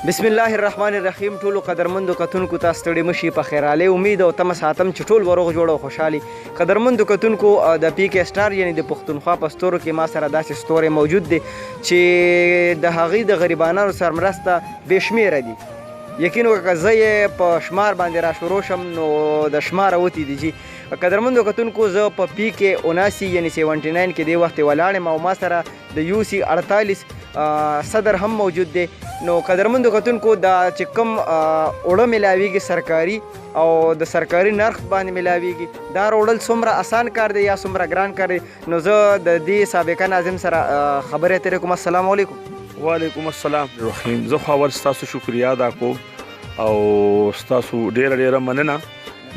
بسم الله الرحمن الرحیم. ټولو قدرمندو کتونکو ته ستړي مشي په خیراله. امید او تمه ساتم چې ټول وروغ جوړ او خوشحالي. قدرمندو کتونکو، د پی کې سټار یعنی د پښتونخوا په ستورو کې ما سره داسې ستوری موجود دی چې د هغې د غریبانو سره مرسته بې شمېره دي. یقین وکړه که زه یې په شمار باندې را شروع شم نو د شماره وتي دي جي. قدرمندو کتونکو، زه په پی کې 79 یعنی 79 کې دی وخت ولاړ یم او ما سره د یو سی 48 صدر هم موجود دی. نو قدرمندو کتونکو، دا چې کوم اوړه ملاویږي سرکاري او د سرکاري نرخ باندې ملاویږي، دا روړل څومره اسان کار دی یا څومره ګران کار دی؟ نو زه د دې سابقه ناظم سره خبرې اترې کوم. السلام علیکم. وعلیکم السلام رحیم. زه خو اول ستاسو شکریا ادا کوم او ستاسو ډیره ډیره مننه.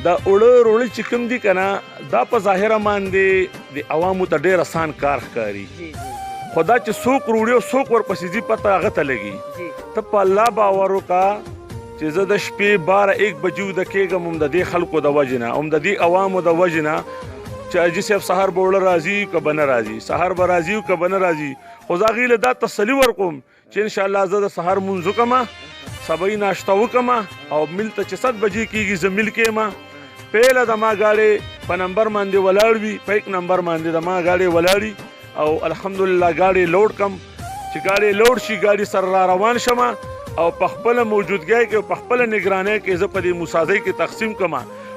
دا اوړه روړل چې کوم دي کنه، دا په ظاهره باندې د عوامو ته ډیر اسان کار ښکاري، خو دا چې څوک روړي او څوک ورپسې ځي، پته هغه ته لګي. ته په الله باور وکړه چې زه د شپې 12 1 بجو د کېږم هم د دې خلکو د وجې نه، هم د دې عوامو د وجې نه چې حاجي صاحب سهار به اوړه راځي که به نه راځي، سهار به راځي که به نه راځي. خو زه هغې له دا تسلي ورکوم چې انشاءالله زه د سهار مونځ وکړم، سبایي ناشته وکړم او میل ته چې 7 بجې کېږي زه میل کې یم. پیله د ما ګاډی په نمبر باندې ولاړ وي، په یک نمبر باندې د ما ګاډی ولاړي او الحمدلله ګاډی لوډ کم. چې ګاډی لوډ شي، ګاډي سره را روان شم او په خپله موجودګۍ کې او په خپله نګرانۍ کې زه په دې موسازۍ کې تقسیم کړم.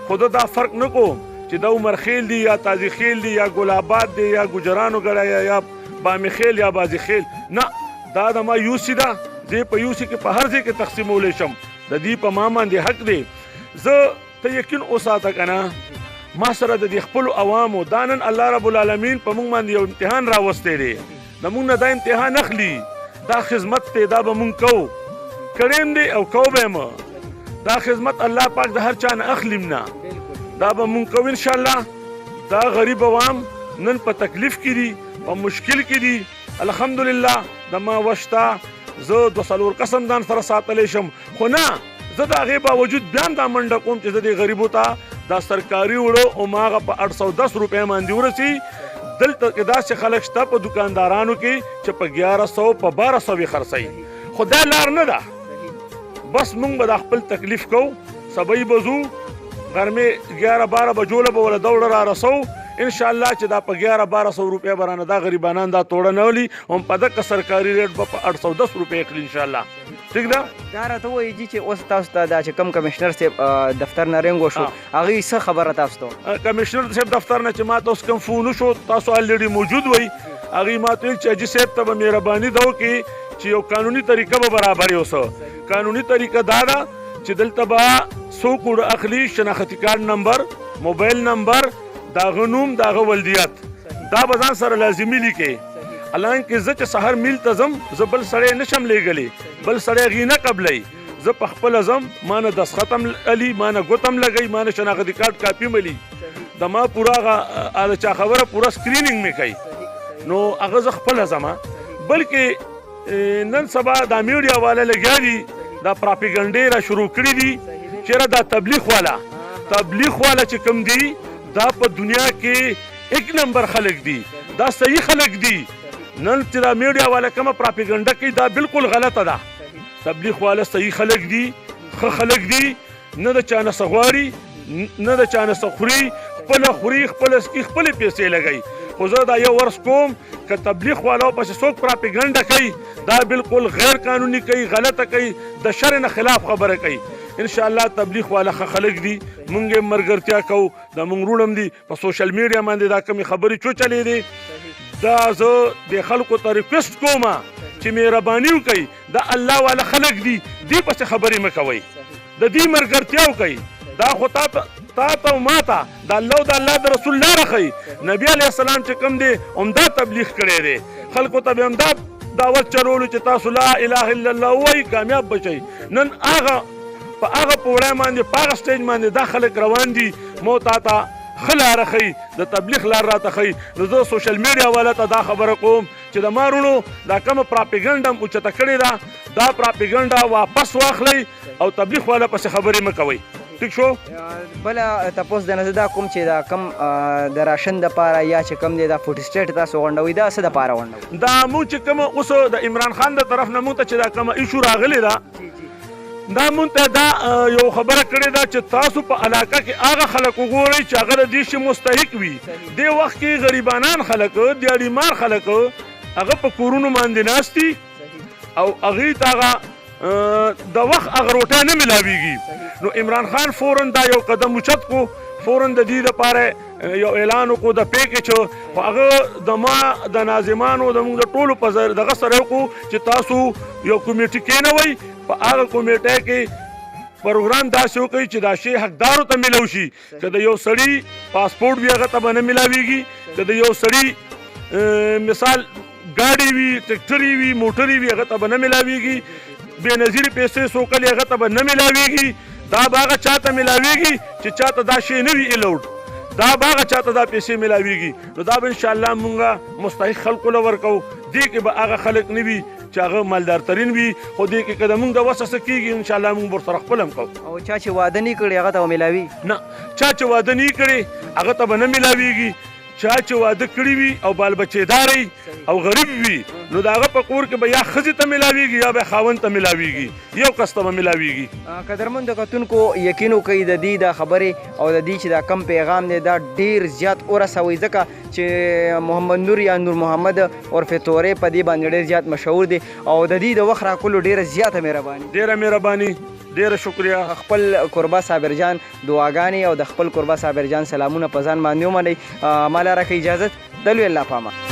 خو زه دا فرق نه کوم چې دا عمرخیل دی یا تازي خیل دی یا ګل آباد دی یا ګجرانو ګړی یا بامي خیل یا بازي خیل. نه، دا د ما یوسي ده. زه په یوسي کې په هر ځای کې تقسیمولی شم. د دې په ما باندې حق دی. زه ته یقین وساته که نه، ما سره د دې خپلو عوامو دا نن الله رب العالمین په موږ باندې یو امتحان راوستی دی. د موږ نه دا امتحان اخلي. دا خدمت دی، دا به موږ کوو، کړی هم دی او کوو به یې. دا خدمت الله پاک د هر چا نه اخلي نه، دا به موږ کوو انشاءالله. دا غریب عوام نن په تکلیف کې دي، په مشکل کې دي. الحمدلله د ما وشته، زه دوه څلور قسم ځان سره ساتلی شم، خو نه، زه د هغې باوجود بیا هم دا منډه کوم چې زه دې غریبو ته دا سرکاري اوړه هماغه په 810 روپۍ باندې ورسي. دلته کې داسې خلک شته په دکاندارانو کې چې په 1100، په 1200 یې خرڅوي، خو دا لار نه ده. بس مونږ به دا خپل تکلیف کوو. سبا به ځو، غرمې 11 12 بجو له به وله دوړه را رسو انشاءالله چې دا په 11 1200 روپۍ به رانه دا غریبانان دا توړه نه ولي، هم په دقه سرکاري ریټ به په 810 روپۍ اخلي انشاءالله. ټیک ده. دا راته ووایي جي چې اوس تاسو ته دا چې کوم کمشنر صاحب دفتر نه رنګ وشو، هغوی څه خبره تاسو ته؟ کمشنر صاحب دفتر نه چې ما ته اوس کوم فون وشو، تاسو الریډي موجود وئ، هغوی ما ته ویل چې حاجي صاحب ته به مهرباني دا وکړي چې یو قانوني طریقه به برابرې اوسه. قانوني طریقه دا ده چې دلته به څوک اوړه اخلي، شناختي کارت نمبر، موبایل نمبر، د هغه نوم، د هغه ولدیت، دا به ځان سره لازمي لیکي. حالانکه زه چې سهار میل ته ځم، زه بل سړی نشم لیږلی، بل سړی هغې نه قبلوي. زه په خپله ځم، ما نه دستخط هم الي، ما نه ګوت هم لګوي، ما نه شناختي کارت کاپي هم الي. د ما پوره هغه د چا خبره پوره screening مې کوي، نو هغه زه خپله ځم. بلکې نن سبا دا میډیا والا لګیا دي، دا پراپیګنډې را شروع کړي دي. چېرې دا تبلیغ والا، تبلیغ والا چې کوم دي، دا په دنیا کې یک نمبر خلک دي، دا صحیح خلک دي. نن چې دا میډیا والا کومه پراپیګنډه کوي، دا بالکل غلطه ده. تبلیغ والا صحیح خلک دي، ښه خلک دي، نه د چا نه څه غواړي، نه د چا نه څه خوري، خپله خوري، خپله څکي، خپلې پیسې لګوي. خو زه دا یو عرض کوم که تبلیغ والاو پسې څوک پراپیګنډه کوي، دا بالکل غیر قانوني کوي، غلطه کوي، د شرع نه خلاف خبره کوي. انشاءالله تبلیغ والا ښه خلک دي، مونږ یې ملګرتیا کوو، دا مونږ وروڼه هم دي. په سوشل میډیا باندې دا کومې خبرې چو چلې دي، دا زه د خلکو ته ریکویسټ کوم چې مهرباني وکړئ، دا الله والا خلک دي، دې پسې خبرې مه کوئ، د دې ملګرتیا وکړئ. دا خو تا ته او ما ته د الله او د الله د رسول لاره ښیي. نبی علیه السلام چې کوم دی، همدا تبلیغ کړی دی، خلکو ته به همدا دعوت چلولو چې تاسو لا اله الا الله ووایئ، کامیاب به شئ. نن هغه په هغه پوړی باندې، په هغه سټیج باندې دا خلک روان دي، مو تا ته ښه لاره ښیي، د تبلیغ لار راته ښیي. نو زه سوشل میډیا والا ته دا خبره کوم چې د ما وروڼو دا کومه پراپیګنډه هم اوچته کړې ده، دا پراپیګنډه واپس واخلئ او تبلیغ والا پسې خبرې مه کوئ. ټیک شو. بل تپوس د نه دا کوم چې دا کم د راشن د پاره یا چې کم دی دا فوټ سټیټ تاسو غونډوي، دا څه د پاره غونډوي؟ دا مونږ چې کوم اوس د عمران خان د طرف نه مونږ ته چې دا کومه ایشو راغلې ده. دا مونږ ته دا یو خبره کړې ده چې تاسو په علاقه کې هغه خلک وګورئ چې هغه د دې شي مستحق وي. دې وخت کې غریبانان خلک، دیاړي مار خلک هغه په کورونو باندې ناست دي او هغوی ته هغه د وخت هغه روټۍ نه ملاویږي. نو عمران خان فوراً دا یو قدم اوچت کو، فوراً د دې لپاره یو اعلان وکړو د پیکج، خو هغه د ما د ناظمانو د موږ د ټولو په دغه سره وکړو چې تاسو یو کمیټي کېنوئ، په هغه کمیټه کې پروګرام داسې وکړئ چې دا شی حقدارو ته میلاو شي. که د یو سړي پاسپورټ وي هغه ته به نه میلاویږي، که د یو سړي مثال ګاډي وي، ټریکټري وي، موټري وي، هغه ته به نه میلاویږي، بې نظیر پیسې سوکلې هغه ته به نه میلاویږي. دا به هغه چاته میلاویږي چې چاته دا شی نه وي allowed، دا به هغه چاته دا پیسې میلاویږي. نو دا به انشاءالله مونږ مستحق خلکو له ورکوو. دې کې به هغه خلک نه وي چې هغه مالدار ترین وي، خو دې کې که د مونږ د وسه څه کېږي انشاءالله مونږ ورسره خپل هم کوو. او چا چې واده نه کړی هغه ته به میلاوي؟ نه، چا چې واده نه کړی هغه ته به نه میلاویږي. چا چې واده کړی وي او بال بچیدار او غریب وي نو د هغه په کور کې به یا ښځې ته میلاویږي یا به خاوند ته میلاویږي، یو کس ته به میلاویږي. قدرمند کتونکو، یقین وکړئ د دې دا خبرې او د دې چې دا کم پیغام دی دا ډیر زیات ورسوئ، ځکه چې محمد نور یا نور محمد عرف تورې په دې باندې ډیر زیات مشهور دی او د دې د وخت راکولو ډیره زیاته مهرباني. ډیره مهرباني، ډیره شکریه. خپل کوربه صابر جان دعاګانې او د خپل کوربه صابر جان سلامونه په ځان باندې ومنئ. ماله راکړئ اجازت، د لوی الله په امان.